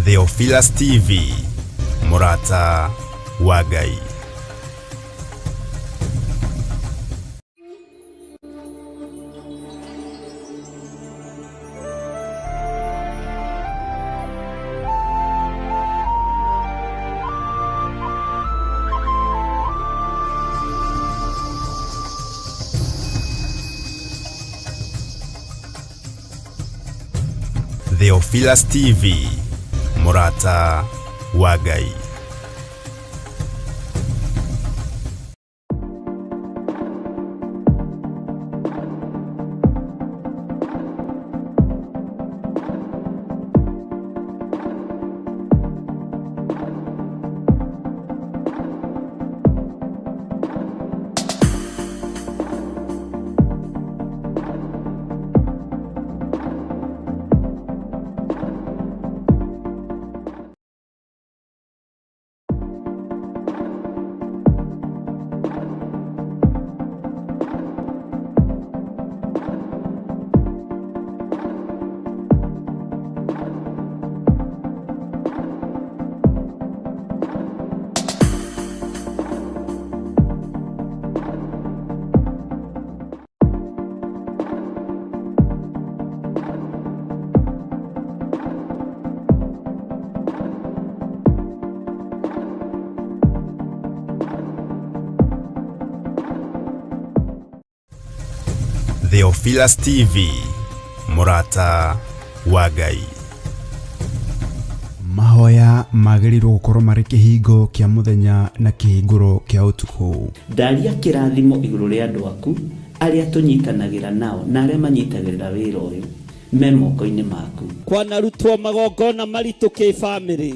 Theophilus TV, Mũrata wa Ngai. Theophilus TV, Mũrata wa Ngai. Theophilus TV, Mũrata wa Ngai. Mahoya magĩrĩirwo gũkorwo marĩ kĩhingo kĩa mũthenya na kĩhingũro kĩa ũtukũ. Ndaria kĩrathimo igũrũ rĩa andũ aku arĩa tũnyitanagĩra nao na arĩa manyitagĩrĩra wĩra ũyũ me moko-inĩ maku. Kwanarutwo magongona maritũ kĩbamĩrĩ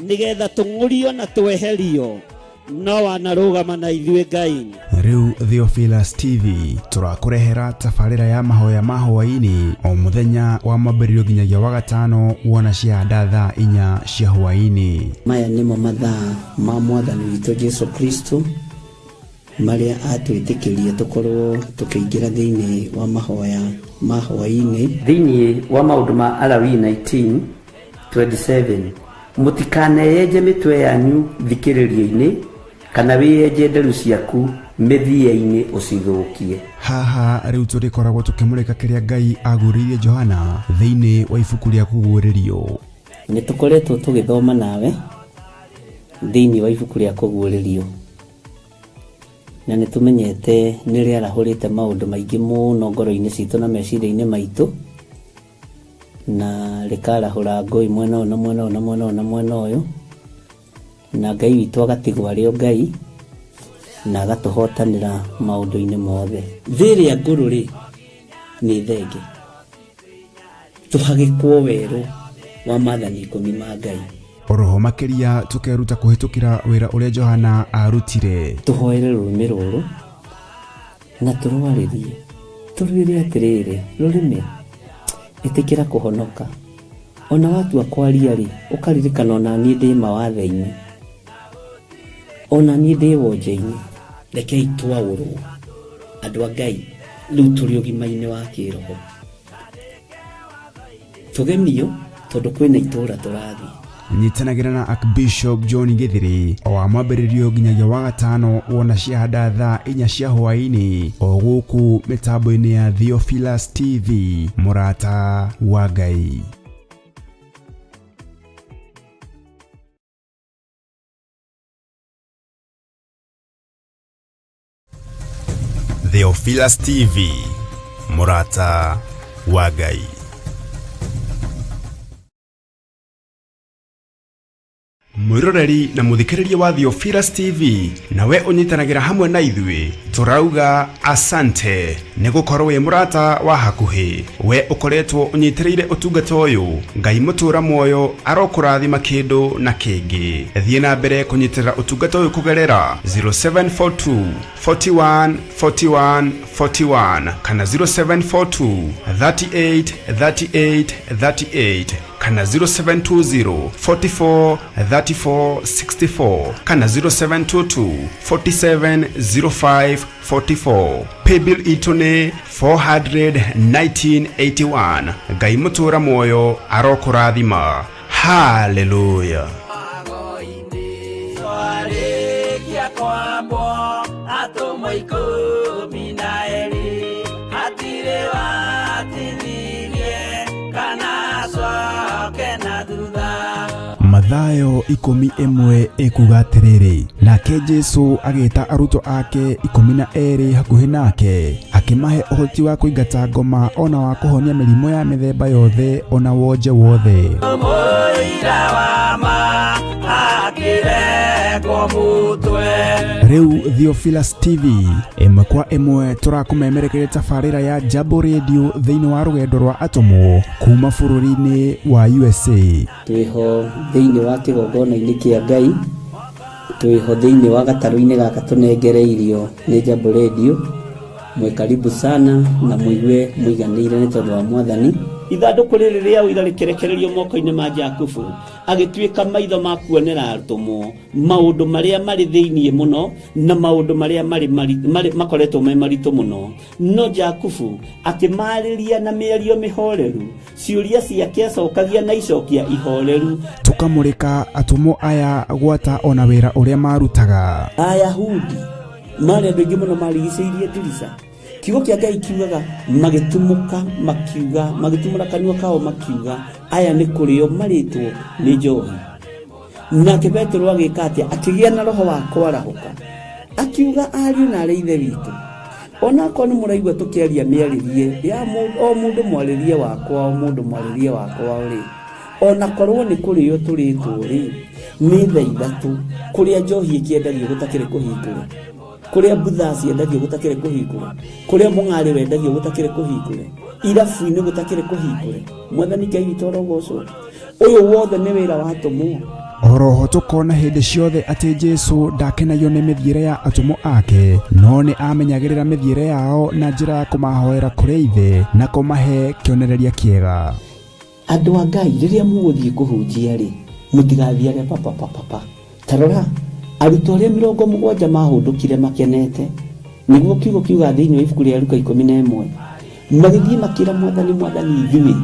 nĩgetha tũng'ũrio na tweherio, no wanarũgama na ithuĩ Ngai. Rĩu Theophilus TV tũrakũrehera tabarĩra ya mahoya ma hwaĩ-inĩ o mũthenya wa mwambĩrĩrio nginyagia wa gatano wona ciahanda thaa inya cia hwaĩ-inĩ. Maya nĩmo mathaa ma Mwathani witũ Jesu Kristo marĩa atwĩtĩkĩrie tũkorwo tũkĩingĩra thĩinĩ wa mahoya ma hwaĩ-inĩ. Thĩinĩ wa maũndũ ma Alawii 19:27, mũtikaneyenje mĩtwe yanyu thikĩrĩrio-inĩ, kana wĩyenje nderu ciaku mĩthia-inĩ ũcithũkie. Haha rĩu tũrĩkoragwo tũkĩmũrĩka kĩrĩa Ngai aguũrĩirie Johana thĩinĩ wa ibuku rĩa Kũguũrĩrio. Nĩ tũkoretwo tũgĩthoma nawe thĩinĩ wa ibuku rĩa Kũguũrĩrio, na nĩ tũmenyete nĩ rĩarahũrĩte maũndũ maingĩ mũno ngoro-inĩ citũ na meciria-inĩ maitũ, na rĩkarahũra ngũĩ mwena ũyũ na mwena ũyũ na mwena ũyũ na mwena ũyũ, na Ngai witũ agatigwo arĩ o Ngai na agatũhotanĩra maũndũ-inĩ mothe. Thĩ ĩrĩa ngũrũ rĩ, nĩ thenge, tũhagĩkwo werũ wa maathani ikũmi ma Ngai. Oroho makĩria tũkeruta kũhĩtũkĩra wĩra ũrĩa Johana arutire. Tũhoere rũrĩmĩ rũrũ na tũrwarĩrie, tũrwĩre atĩrĩrĩ, rũrĩmĩ, ĩtĩkĩra kũhonoka. Ona watua kwaria rĩ, ũkaririkana ona niĩ ndĩ mawathe-inĩ, ona niĩ ndĩ wonje-inĩ. Rekei twaũrwo andũ a Ngai, rĩu tũrĩ ũgima-inĩ wa kĩroho. Tũgemio tondũ kwĩna itũũra tũrathiĩ. Nyitanagĩra na Archbishop John Githiri o wa mwambĩrĩrio nginyagia wa gatano wona ciahanda thaa inya cia hwaĩ-inĩ o gũkũ mĩtambo-inĩ ya Theophilus TV, mũrata wa Ngai. Theophilus TV, Mũrata wa Ngai. Mwĩroreri na mũthikĩrĩria wa Theophilus TV, nawe ũnyitanagĩra hamwe na ithuĩ, tũrauga asante nĩ gũkorwo wĩ mũrata wa hakuhĩ. We ũkoretwo ũnyitĩrĩire ũtungata ũyũ, Ngai mũtũra muoyo arokũrathima kĩndũ na kĩngĩ. Thiĩ na mbere kũnyitĩrĩra ũtungata ũyũ kũgerera 0742 41 41 41 kana 0742 38 38 38 kana 0720 44 34 64 kana 0722 47 05 44. Paybill itũ nĩ 41981. Ngai mũtũra muoyo arokũrathima. Haleluya. Twarĩkia kwambwo atũmwo 12 hatirĩ watithirie kana acoke na thutha. Mathayo 11 ĩkuga atĩrĩrĩ, nake Jesu agĩta arutwo ake 12 hakuhĩ nake, akĩmahe ũhoti wa kũingata ngoma ona wa kũhonia mĩrimũ ya mĩthemba yothe ona wonje wothe. Mũira wa ma akĩrekwo mũtwe. Rĩu Theophilus TV ĩmwe kwa ĩmwe tũrakũmemerekeria tabarĩra ya Jambo Radio thĩinĩ wa rũgendo rwa atũmwo kuma bũrũri-inĩ wa USA. Twĩho thĩinĩ wa kĩgongona-inĩ kĩa Ngai, twĩho thĩinĩ wa gatarũ-inĩ gaka tũnengereirio nĩ Jambo Radio. Mwĩ karibu sana na mũigue mũiganĩire nĩ tondũ wa Mwathani. Ithandũkũ rĩrĩ rĩa ũira rĩkĩrekererio moko-inĩ ma Jakubu, agĩtuĩka maitho ma kuonera atũmwo maũndũ marĩa marĩ thĩinĩ mũno na maũndũ marĩa marĩ makoretwo me maritũ mũno. No Jakubu akĩmarĩria na mĩario mĩhoreru, ciũria ciake acokagia na icokia ihoreru. Tũkamũrĩka atũmwo aya gwata ona wĩra ũrĩa marutaga. Ayahudi marĩ andũ aingĩ mũno marigicĩirie ndirica. Kiugo kĩa Ngai kiugaga magĩtumũka makiuga, magĩtumũra kanua kao makiuga, aya nĩ kũrĩo marĩtwo nĩ njohi. Nake Petero agĩka atĩa? Akĩgĩa na roho wa kwarahũka, akiuga ariũ na arĩ ithe witũ, onakorwo nĩ mũraigua tũkĩaria mĩarĩrie ya o mũndũ mwarĩrie wakwa, o mũndũ mwarĩrie wakwa rĩ, onakorwo nĩ kũrĩo tũrĩtwo rĩ, nĩ thaa ithatũ kũrĩa njohi ĩkĩendagio gũtakĩrĩ kũhingũre, kũrĩa mbutha ciendagio gũtakĩrĩ kũhingũre, kũrĩa mũng'arĩ wendagio gũtakĩrĩ kũhingũre, irabu-inĩ gũtakĩrĩ kũhingũre. Mwathani Ngai witũ arogocwo. Ũyũ wothe nĩ wĩra wa atũmwo. Oroho tũkona hĩndĩ ciothe atĩ Jesu ndakenagio nĩ mĩthiĩre ya atũmwo ake, no nĩ amenyagĩrĩra mĩthiĩre yao na njĩra ya kũmahoera kũrĩ Ithe na kũmahe kĩonereria kĩega. Andũ a Ngai, rĩrĩa mũgũthiĩ kũhunjia rĩ, mũtigathiage papa papa pa. Ta rora, arutwo arĩa 70 mahũndũkire makenete, nĩguo kiugo kiuga thĩinĩ wa ibuku rĩa Luka 11, magĩthiĩ makĩra Mwathani, Mwathani ithuĩ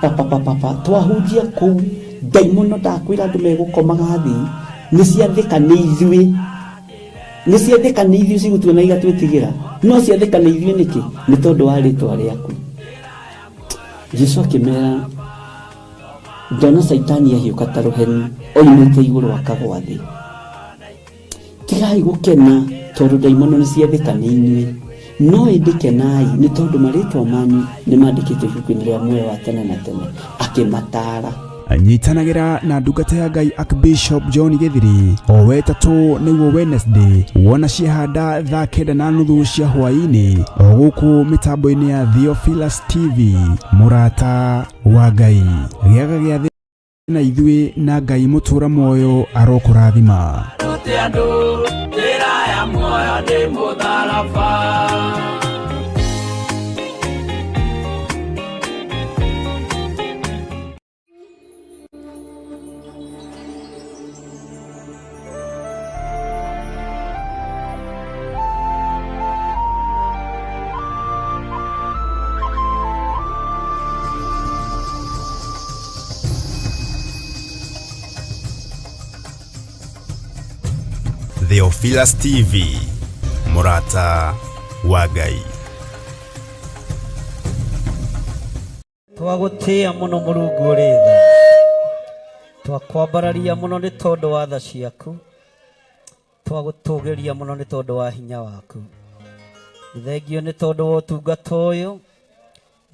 papa papa pa, twahunjia kũu ndaimono ndakwĩra andũ megũkomaga thĩ, nĩ ciathĩka nĩ ithuĩ, nĩ ciathĩka nĩ ithuĩ cigũtuona igatwĩtigĩra, no ciathĩka nĩ ithuĩ nĩkĩ? Nĩ tondũ wa rĩtwa rĩaku. Jesu akĩmera, ndona Caitani ahiũka ta rũheni oimĩte igũrũ akagwa thĩ. Tigai gũkena tondũ ndaimono nĩ ciathĩka nĩ inyuĩ, no ĩndĩ kenai nĩ tondũ marĩtwa manyu nĩ mandĩkĩtwo ibuku-inĩ rĩa muoyo wa tene na tene. Akĩmataara. Nyitanagĩra na ndungata ya Ngai Archbishop John Gĩthiri o wetatũ nĩguo Wednesday, wona ciahanda thaa 9:30 cia hwaĩ-inĩ o gũkũ mĩtambo-inĩ ya Theophilus TV. Mũrata wa Ngai, gĩaga gĩathĩ na ithuĩ na Ngai mũtũra muoyo arokũrathima. Rute andũ njĩra ya muoyo nĩ mũtharaba. Theophilus TV, mũrata wa Ngai. Twagũtĩĩa mũno Mũrungu ũrĩ tha, twakwambararia mũno nĩ tondũ wa tha ciaku, twagũtũgĩria mũno nĩ tondũ wa hinya waku. Thengio nĩ tondũ wa ũtungata ũyũ,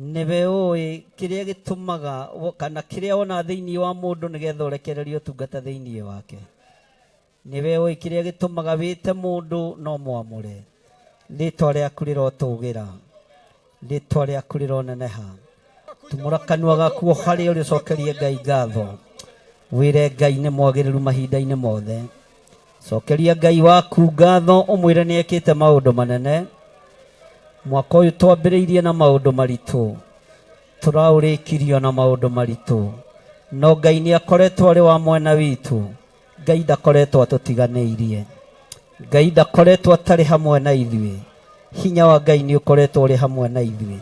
nĩwe ũĩ kĩrĩa gĩtũmaga kana kĩrĩa wona thĩinĩ wa mũndũ nĩgetha ũrekererie ũtungata thĩinĩ wake. Nĩwe ũĩ kĩrĩa gĩtũmaga wĩte mũndũ no mwamũre. Rĩtwa rĩaku rĩrotũgĩra, rĩtwa rĩaku rĩroneneha. Tumũra kanua gaku o harĩa ũrĩ ũcokerie Ngai ngatho, wĩre Ngai nĩ mwagĩrĩru mahinda-inĩ mothe. Cokeria Ngai waku ngatho ũmwĩre nĩ ekĩte maũndũ manene. Mwaka ũyũ twambĩrĩirie na maũndũ maritũ, tũraũrĩkirio na maũndũ maritũ, no Ngai nĩ akoretwo arĩ wa mwena witũ. Ngai ndakoretwo atũtiganĩirie, Ngai ndakoretwo atarĩ hamwe na ithuĩ. Hinya wa Ngai nĩ ũkoretwo ũrĩ hamwe na ithuĩ.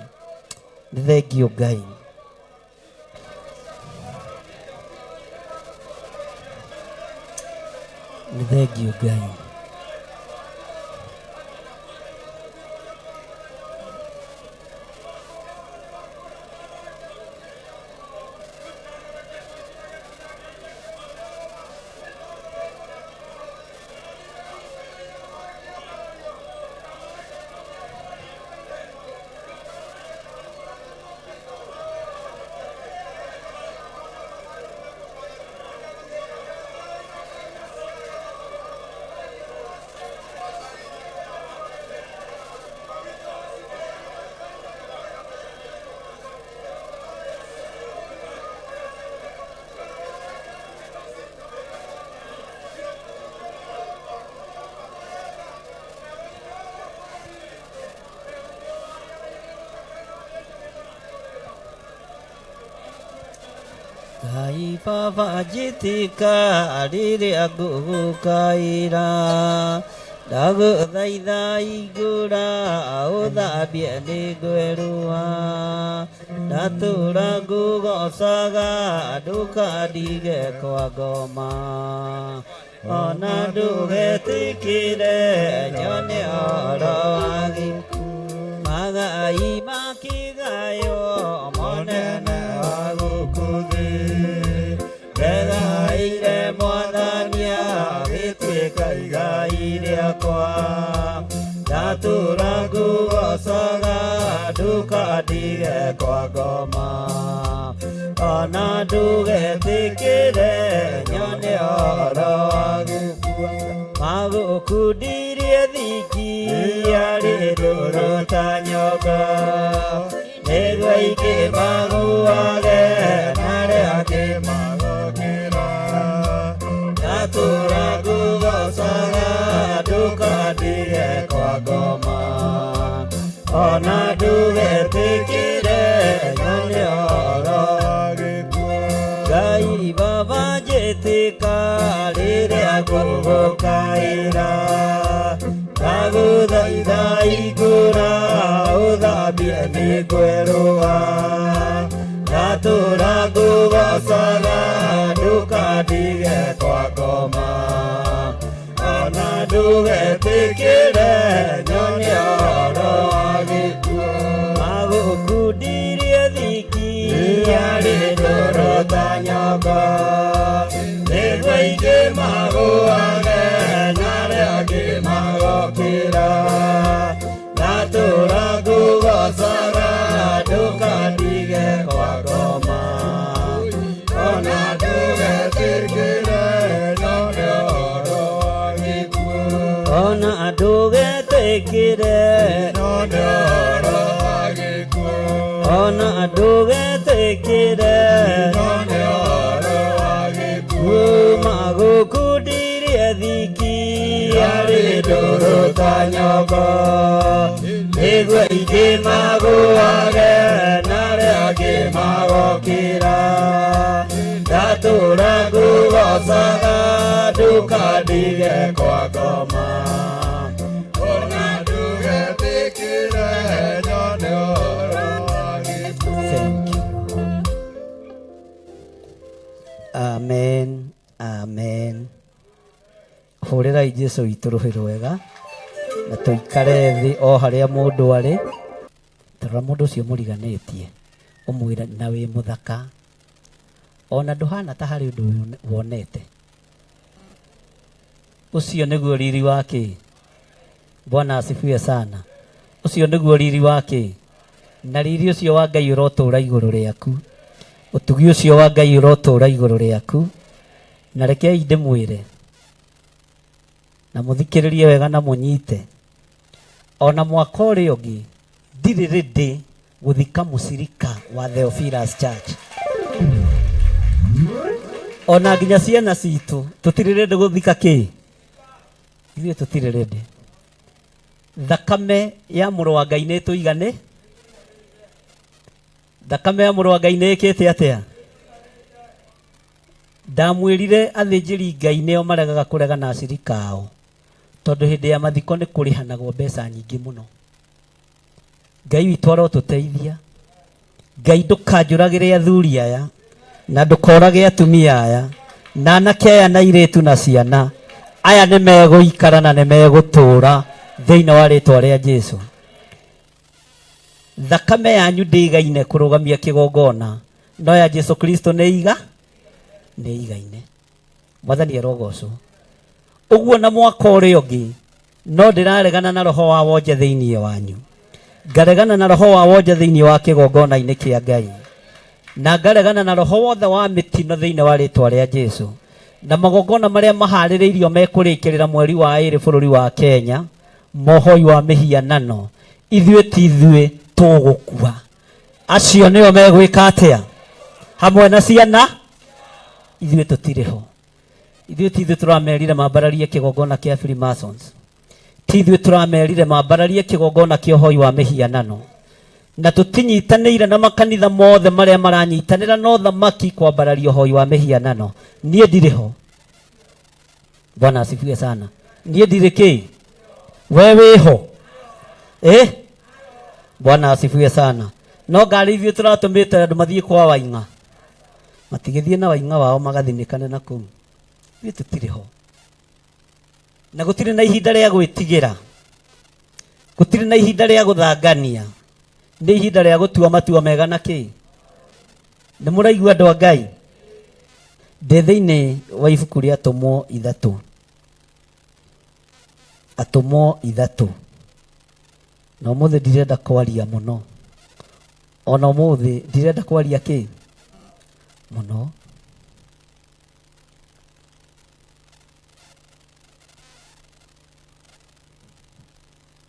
Nĩ thengio Ngai. Nĩ thengiũ Ngai. Ngai baba njĩtĩka rĩrĩa ngũgũkaĩra, ndagũthaitha hingũra ũthambie nĩngwerũha, ndatũra ngũgocaga ndũkandige kwa ngoma, ona ndũgetĩkĩre nyone ũhoro wa gĩkuũ, magai makĩgaywo monene wa gũkũ thĩ, ndegaire mwathani agĩtuĩka igai rĩakwa, ndatũra ngũgocaga ndũkandige kwa ngoma, ona ndũgetĩkĩre nyone ũhoro wa gĩkuũ, magũkundirie thiki arĩ ndũrũ ta nyoka, nĩguo aingĩ magũage na arĩa angĩ magokĩra, ndatũra ngũgocaga ndũkandige kwa ngoma, ona ndũgetĩkĩre nyone ũhoro wa gĩkuũ, Ngai baba njĩtĩka rĩrĩa ngũgũkaĩra, ndagũthaitha hingũra ũthambie nĩngwerũha, ndatũra ngũgocaga ndũkandige kwa ngoma, ona ndũgetĩkĩre nyone ũhoro wa gĩkuũ, magũkundirie thiki arĩ ndũrũ ta nyoka, nĩguo aingĩ magũage na arĩa angĩ magokĩra, ndatũra ngũgocaga ndũkandige kwa ngoma, ona ndũgetĩkĩre nyone ũhoro wa gĩkuũ, ona ndũgetĩkĩre nyone ũhoro wa gĩkuũ, ona ndũgetĩkĩre nyone ũhoro wa gĩkuũ, magũkundirie thiki arĩ ndũrũ ta nyongo, nĩguo aingĩ magũage na arĩa angĩ magokĩra, ndatũra ngũgocaga ndũkandige kwa ngoma, ona ndũgetĩkĩre nyone ũhoro wa gĩkuũ. Thank you. Amen. Amen. Hũrĩrai Jesu witũ rũhĩ rwega na tũikare thĩ o harĩa mũndũ arĩ. Tarora mũndũ ũcio mũriganĩtie ũmwĩre na wĩ mũthaka, ona ndũhana ta harĩ ũndũ wonete. Ũcio nĩguo riri wa kĩ? Bwana asifiwe sana. Ũcio nĩguo riri wa kĩ? Na riri ũcio wa Ngai ũrotũra igũrũ rĩaku, ũtugi ũcio wa Ngai ũrotũra igũrũ rĩaku. Na rekei ndĩmwĩre na mũthikĩrĩrie wega na mũnyite, ona mwaka ũrĩa ũngĩ ndirĩ ready gũthika mũcirika wa Theophilus Church, ona nginya ciana citũ tũtirĩ ready gũthika kĩ, ithuĩ tũtirĩ ready. Thakame ya mũrũ wa Ngai nĩ ĩtũigane, thakame ya mũrũ wa Ngai nĩ ĩkĩte atĩa? Ndamwĩrire athĩnjĩri Ngai nĩo maregaga kũrega na acirika ao, tondũ hĩndĩ ya mathiko nĩ kũrĩhanagwo mbeca nyingĩ mũno. Ngai witũ arotũteithia. Ngai ndũkanjũragĩre athuri aya na ndũkorage atumia aya na anake aya na airĩtu na ciana. Aya nĩ megũikara na nĩ megũtũũra thĩinĩ wa rĩtwa rĩa Jesu. Thakame yanyu ndĩigaine kũrũgamia kĩgongona, no ya Jesu Kristo nĩ iga nĩ igaine. Mwathani arogocwo. Ũguo na mwaka ũrĩa ũngĩ no ndĩraregana na roho wa wonje thĩinĩ wanyu, ngaregana na roho wa wonje thĩinĩ wa kĩgongona-inĩ kĩa Ngai, na ngaregana na roho wothe wa mĩtino thĩinĩ wa rĩtwa rĩa Jesu, na magongona marĩa maharĩrĩirio mekũrĩkĩrĩra mweri wa ĩrĩ bũrũri wa Kenya, mohoi wa mĩhianano, ithuĩ ti ithuĩ tũgũkua. Acio nĩo megwĩka atĩa hamwe na ciana? Ithuĩ tũtirĩ ho. Ithuĩ ti ithuĩ tũramerire mambararie kĩgongona kĩa Freemasons, ti ithuĩ tũramerire mambararie kĩgongona kĩa ũhoi wa mĩhianano, na tũtinyitanĩire na makanitha mothe marĩa maranyitanĩra na ũthamaki kwambararia ũhoi wa mĩhianano. Niĩ ndirĩ ho. Bwana asifiwe sana. Niĩ ndirĩ kĩ? We wĩho? Eh? Bwana asifiwe sana. No ngari ithuĩ tũratũmĩte andũ mathiĩ kwa Waing'a, matigĩthiĩ na Waing'a wao magathinĩkane na kũu. Ithuĩ tũtirĩ ho, na gũtirĩ na ihinda rĩa gwĩtigĩra, gũtirĩ na ihinda rĩa gũthangania, nĩ ihinda rĩa gũtua matua mega na kĩ. Nĩ mũraigua andũ a Ngai? Ndĩ thĩinĩ wa ibuku rĩa Atũmwo ithatũ, Atũmwo ithatũ, na ũmũthĩ ndirenda kwaria mũno, ona ũmũthĩ ndirenda kwaria kĩ mũno.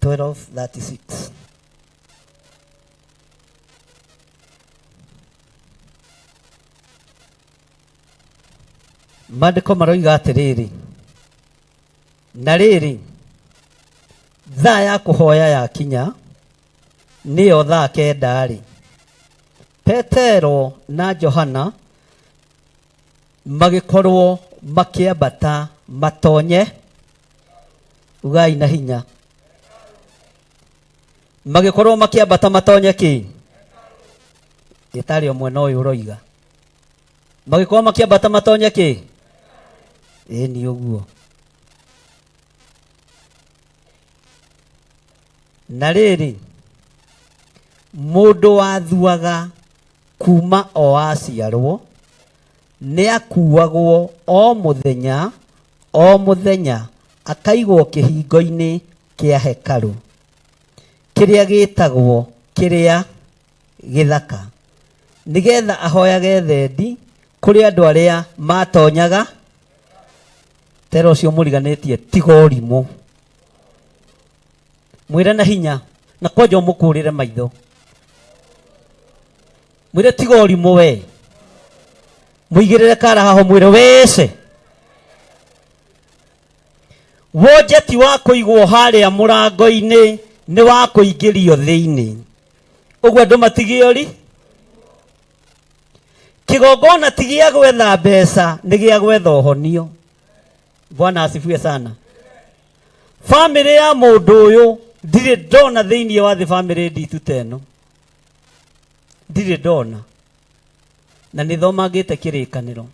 12:36. Maandĩko maroiga atĩrĩrĩ, na rĩrĩ, thaa ya kũhoya yakinya, nĩyo thaa kenda-rĩ, Petero na Johana magĩkorwo makĩambata matonye, ugai na hinya, magĩkorwo makĩambata matonye kĩ? Ĩtarĩ o mwena ũyũ ũroiga. Magĩkorwo makĩambata matonye kĩ? Ĩĩ nĩ ũguo. Na rĩrĩ, mũndũ wathuaga kuma o aciarwo nĩakuagwo o mũthenya o mũthenya akaigwo kĩhingo-inĩ kĩa hekarũ kĩrĩa gĩtagwo kĩrĩa gĩthaka, nĩgetha ahoyage thendi kũrĩ andũ arĩa matonyaga. Tera ũcio mũriganĩtie, tiga ũrimũ, mwĩre na hinya na kwanja ũmũkũrĩre maitho, mwĩre tiga ũrimũ we, mũigĩrĩre kara haho, mwĩre wece wonje ti wa kũigwo harĩa mũrango-inĩ, nĩ wa kũingĩrio thĩinĩ. Ũguo andũ matigio ri kĩgongona ti gĩa gwetha mbeca, nĩ gĩa gwetha ũhonio. Bwana asifiwe sana. Famĩlĩ ya mũndũ ũyũ ndirĩ ndona thĩinĩ wa thĩ famĩlĩ nditu ta ĩno, ndirĩ ndona, na nĩ thomangĩte kĩrĩkanĩro.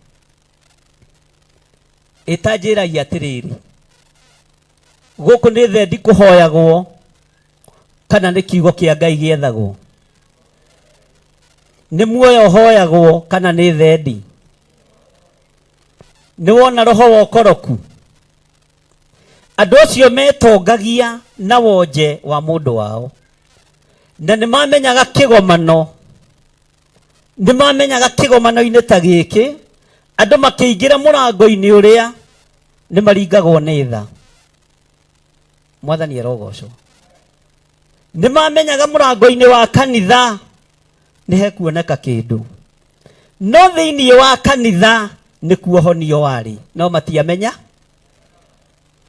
Ĩtanjĩragia atĩrĩrĩ, gũkũ nĩ thendi kũhoyagwo kana nĩ kiugo kĩa Ngai gĩethagwo? Nĩ muoyo ũhoyagwo kana nĩ thendi? Nĩ wona roho wa ũkoroku? Andũ acio metongagia na wonje wa mũndũ wao, na nĩ mamenyaga kĩgomano, nĩ mamenyaga kĩgomano-inĩ ta gĩkĩ andũ makĩingĩra mũrango-inĩ ũrĩa nĩ maringagwo nĩ tha. Mwathani arogocwo. Nĩ mamenyaga mũrango-inĩ wa kanitha nĩ hekuoneka kĩndũ, no thĩinĩ wa kanitha nĩkuo honio warĩ, no matiamenya.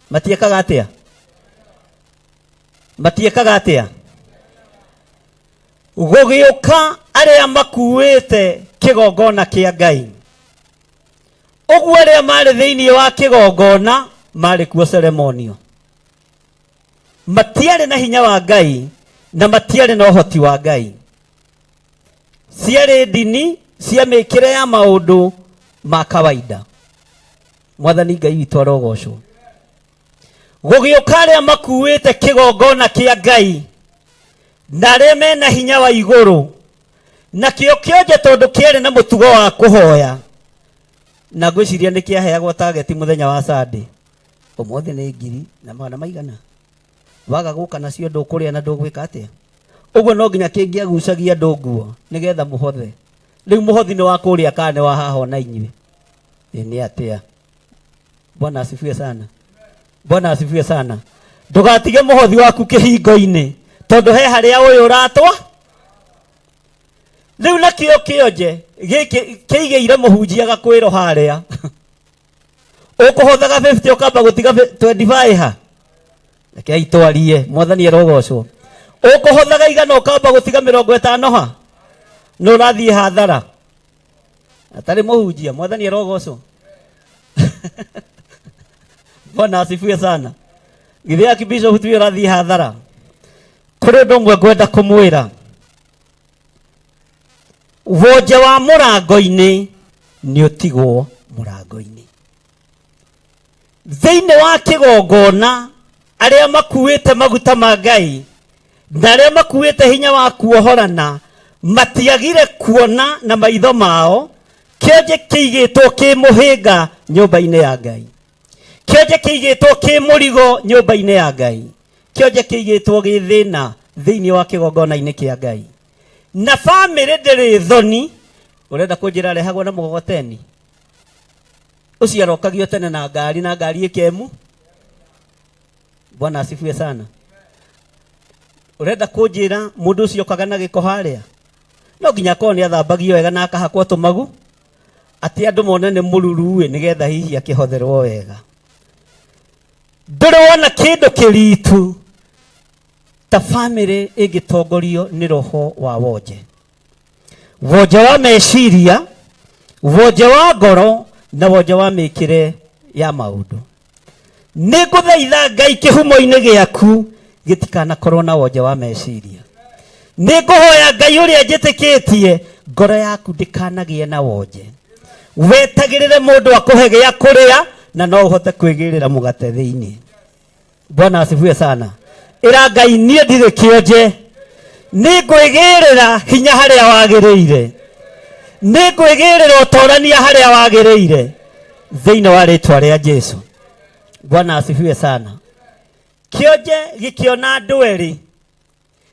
Matiekaga atĩa? Matiekaga atĩa? Gũgĩũka arĩa makuĩte kĩgongona kĩa Ngai. Ũguo arĩa marĩ thĩinĩ wa kĩgongona marĩ kuo ceremonio, matiarĩ na hinya wa Ngai na matiarĩ na ũhoti wa Ngai. Ciarĩ ndini cia mĩkĩre ya maũndũ ma kawaida. Mwathani Ngai witũ arogocwo. Gũgĩũka arĩa makuĩte kĩgongona kĩa Ngai na arĩa mena hinya wa igũrũ, nakĩo kĩonje tondũ kĩarĩ na mũtugo wa kũhoya, na ngwĩciria nĩ kĩaheagwo target mũthenya wa Sunday, ũmũthĩ nĩ ngiri na magana maigana, waga gũka nacio ndũkũrĩa na ndũgwĩka atĩa. Ũguo no nginya kĩngĩagucagia andũ nguo nĩgetha mũhothe. Rĩu mũhothi nĩ wa kũrĩa kana nĩ wa haha ona inyuĩ? Ĩ nĩ atĩa? Bwana asifiwe sana. Bwana asifiwe sana. Ndũgatige mũhothi waku kĩhingo-inĩ tondũ he harĩa ũyũ ũratwa. Rĩu nakĩo kĩonje gĩkĩ kĩigĩire mũhunjia gakwĩro harĩa. Ũkũhothaga 50 ũkamba gũtiga 25 ha. Rekei twarie, Mwathani arogocwo. Ũkũhothaga igana ũkamba gũtiga 50 ha. Nĩ ũrathiĩ hathara. Atarĩ mũhunjia, Mwathani arogocwo. Bwana asifiwe sana. Githĩ Archbishop tuwe ũrathiĩ hathara. Kũrĩ ũndũ ũmwe ngwenda kũmwĩra. Wonje wa mũrango-inĩ nĩ ũtigwo mũrango-inĩ. Thĩinĩ wa kĩgongona arĩa makuĩte maguta ma Ngai na arĩa makuĩte hinya wa kuohorana matiagire kuona na maitho mao kĩonje kĩigĩtwo kĩ mũhĩnga nyũmba-inĩ ya Ngai, kĩonje kĩigĩtwo kĩ mũrigo nyũmba-inĩ ya Ngai, kĩonje kĩigĩtwo gĩ thĩna thĩinĩ wa kĩgongona-inĩ kĩa Ngai. Na bamĩrĩ ndĩrĩ thoni. Ũrenda kũnjĩra arehagwo na mũgogoteni ũcio arokagio tene na ngari na ngari ĩkemu? Bwana asifiwe sana. Ũrenda kũnjĩra mũndũ ũcio okaga na gĩko harĩa no nginya akorwo nĩ athambagio wega na akahakwo tũmagu atĩ andũ mone nĩ mũruru-ĩ, nĩgetha hihi akĩhotherwo wega. Ndũrĩ wona kĩndũ kĩritu ta bamĩrĩ ĩngĩtongorio nĩ roho wa wonje, wonje wa meciria, wonje wa ngoro na wonje wa mĩkĩre ya maũndũ. Nĩ ngũthaitha Ngai kĩhumo-inĩ gĩaku gĩtikanakorwo na wonje wa meciria. Nĩ ngũhoya Ngai ũrĩa njĩtĩkĩtie ngoro yaku ndĩkanagĩe na wonje. Wetagĩrĩre mũndũ akũhe gĩa kũrĩa na no ũhote kwĩgĩrĩra mũgate thĩinĩ. Bwana asifiwe sana. Ĩra Ngai niĩ ndirĩ kĩonje, nĩ ngwĩgĩrĩra hinya harĩa wagĩrĩire, nĩ ngwĩgĩrĩra ũtorania harĩa wagĩrĩire thĩinĩ wa rĩtwa rĩa Jesu. Bwana asifiwe sana. Kĩonje gĩkĩona andũ erĩ,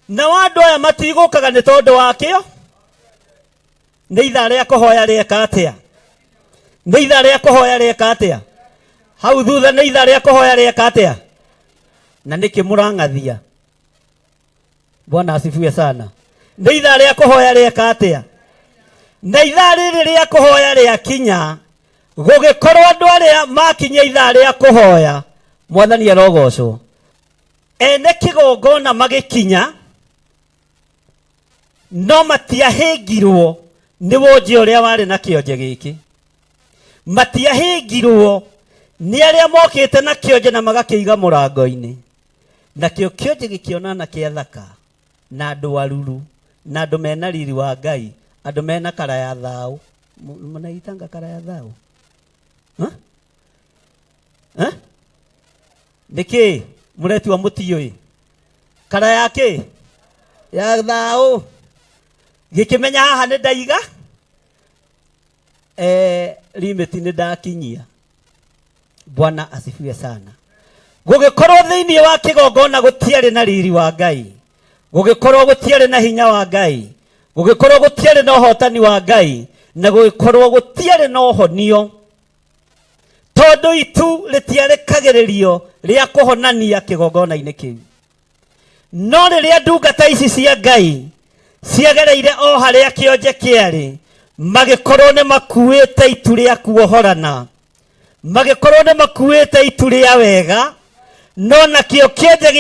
nao andũ aya matigũkaga nĩ tondũ wakĩo. Nĩ ithaa rĩa kũhoya rĩeka atĩa? Nĩ ithaa rĩa kũhoya rĩeka atĩa? Hau thutha nĩ ithaa rĩa kũhoya rĩeka atĩa? Na nĩkĩ mũrang'athia? Bwana asifiwe sana. Nĩ ithaa rĩa kũhoya rĩeka atĩa? Na ithaa rĩrĩ rĩa kũhoya rĩakinya, gũgĩkorwo andũ arĩa makinyia ithaa rĩa kũhoya, Mwathani arogocwo, ene kĩgongona magĩkinya, no matiahĩngirwo nĩ wonje ũrĩa warĩ na kĩonje gĩkĩ. Matiahĩngirwo nĩ arĩa mokĩte na kĩonje na magakĩiga mũrango-inĩ. Nakĩo kĩonje gĩkĩona na kĩathaka na andũ aruru na andũ mena riri wa Ngai, andũ mena kara ya thaũ. Mnaitanga kara ya thaũ? Ha? Ha? Nĩkĩ mũretua mũtiũĩ kara ya kĩ ya thaũ? Gĩkĩmenya haha nĩ ndaiga limit nĩ ndakinyia. Bwana asifiwe sana. Gũgĩkorwo thĩinĩ wa kĩgongona gũtiarĩ na riri wa Ngai, gũgĩkorwo gũtiarĩ na hinya wa Ngai, gũgĩkorwo gũtiarĩ na ũhotani wa Ngai, na gũgĩkorwo gũtiarĩ na ũhonio, tondũ itu rĩtiarĩkagĩrĩrio rĩa kũhonania kĩgongona-inĩ kĩu. No rĩrĩa ndungata ici cia Ngai ciagereire o harĩa kĩonje kĩarĩ, magĩkorwo nĩ makuĩte itu rĩa kuohorana, magĩkorwo nĩ makuĩte itu rĩa wega, no nakĩo kĩonje